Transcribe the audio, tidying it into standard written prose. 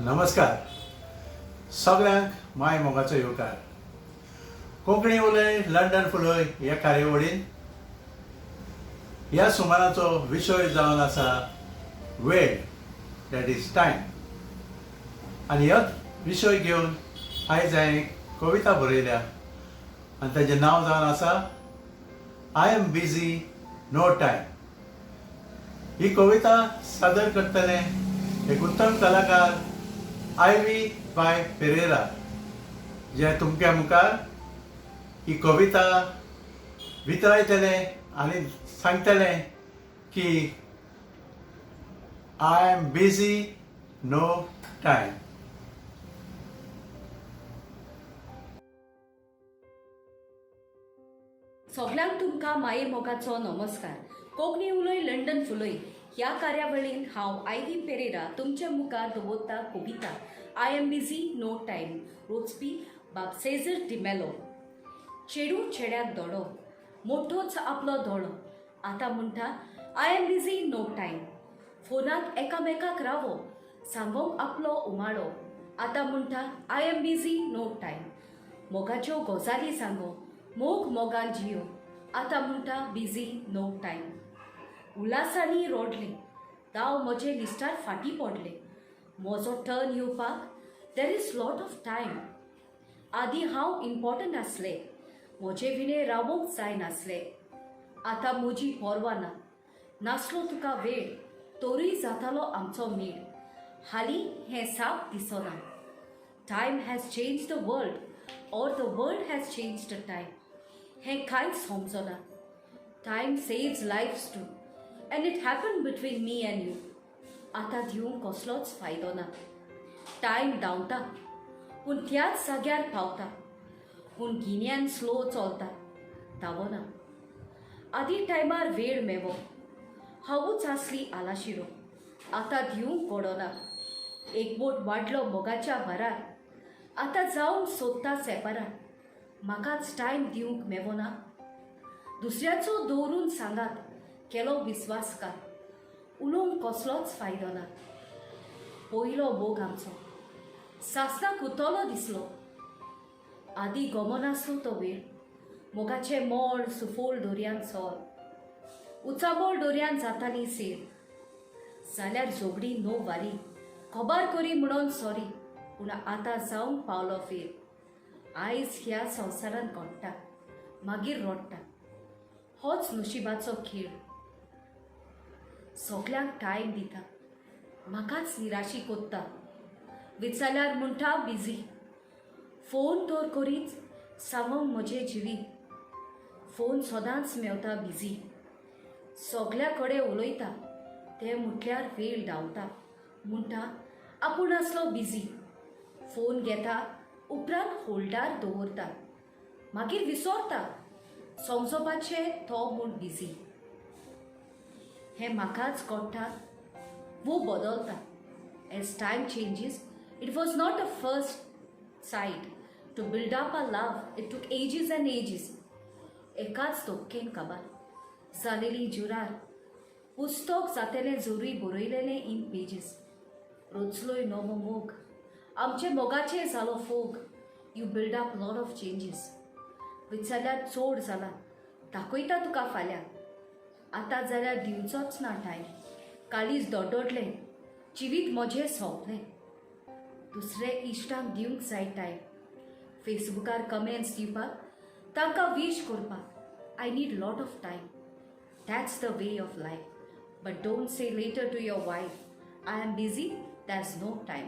नमस्कार सगळ्यांक माय मोगाचो येवकार. कोंकणी उलय लंडन फुलय ह्या कार्यावळीन ह्या सुमाराचो विशय जावन आसा वेळ, that is time. आनी ह्योच विशय घेवन आयज हांवें कविता बरयल्या आनी ताजें नांव जावन आसा I am busy no time. ही कविता सादर करतले एक उत्तम कलाकार आयवी बाय पेरेरा, जे तुमच्या मुखार ही कविता वितरायतले आनी सांगतले की I am busy no time. सगल्यांक तुमकां माये मोगाचो नमस्कार. कोंकणी उलय लंडन फुलय ह्या कार्यावळीन हांव आयवी पेरेरा तुमच्या मुखार दवरता कविता I am busy no time, रोचपी बाब सेजर डिमेलो. चेडूं चेड्याक दोडो, मोठोच आपलो दोळो, आतां म्हणटा I am busy no time. फोनाक एकामेकाक रावो, सांगोंक आपलो उमाळो, आतां म्हणटा I am busy no time. मोगाच्यो गजाली सांगो, मोग मोगान जियो, आतां म्हणटा बिजी नो टायम. उल्हासांनी रोडलें, दाव म्हजे लिस्टार फाटीं पडले, म्हजो टर्न येवपाक there is lot of time. आदीं हांव इम्पॉर्टंट आसलें, म्हजे विणे रावोंक जायनासलें, आतां म्हजी पर्वा ना. नासलो तुका वेळ तरूय जातालो आमचो मेळ, हालीं हें साप दिसना. Time has change the world or the world has change the time, हें कांयच समजना. Time saves lives too and it happen between me and you, आतां दिवंक कसलोच फायदो ना. टायम धांवता पूण त्याच जाग्यार पावता, पूण गिन्यान स्लो चलता, धांवना. आदीं टायमार वेळ मेवो, हांवूच आसली आलाशिरो, आतां दिवंक घडना. एकवट वाडलो मोगाच्या भारार, आतां जावंक सोदता सेपरार, म्हाकाच टायम दिवंक मेवना. दुसऱ्याचो दवरून सांगात केलो विस्वासघात, उलोवंक कसलोच फायदो ना. पयलो मोग आमचो सासणाक उतलो दिसलो, आदीं गमनासलो तो वेळ. मोगाचें मोळ सुफोल दर्यान सोल, उचांबळ दर्यान जाताली सेर, जाल्यार झगडी नो वारी, खबर करी म्हणून सॉरी, पूण आतां जावंक पावलो फेर. आयज ह्या संवसारांत घडटा, मागीर रडटा, होच नशिबाचो खेळ. सगल्यांक टायम दिता, म्हाकाच निराशी कोत्ता, विचारल्यार म्हणटा बिजी. फोन तर करीच सांगोंक म्हजें जिवीत, फोन सदांच मेवता बिजी. सगल्या कडेन उलयता, तें म्हटल्यार वेळ धांवता, म्हणटा आपूण आसलो बिजी. फोन घेता उपरांत होल्डार दवरता, मागीर विसरता, समजोपाचें तो म्हूण बिजी. हें म्हाकाच कळटा वो बदलता. As time changes, it was not a first sight. To build up a love it took ages and ages. एकाच धपकेन काबार जालेली जुरार, पुस्तक जातेलें जरूय बरयलेलें इन पेजीस. रचलोय नवो मोग, आमचे मोगाचे जालो फोग. You build up lot of changes. विचारल्यार चड जाला, दाखयता तुका फाल्यां, आतां जाल्यार दिवचोच ना टायम. काळीज दोडोडलें, जिवीत म्हजें सोंपलें, दुसरे इश्टांक दिवंक जाय टायम. फेसबुकार कमेंट्स दिवपाक, तांकां वीश करपाक I need lot of time. That's the way of life. But don't say later to your wife, I am busy, there's no time.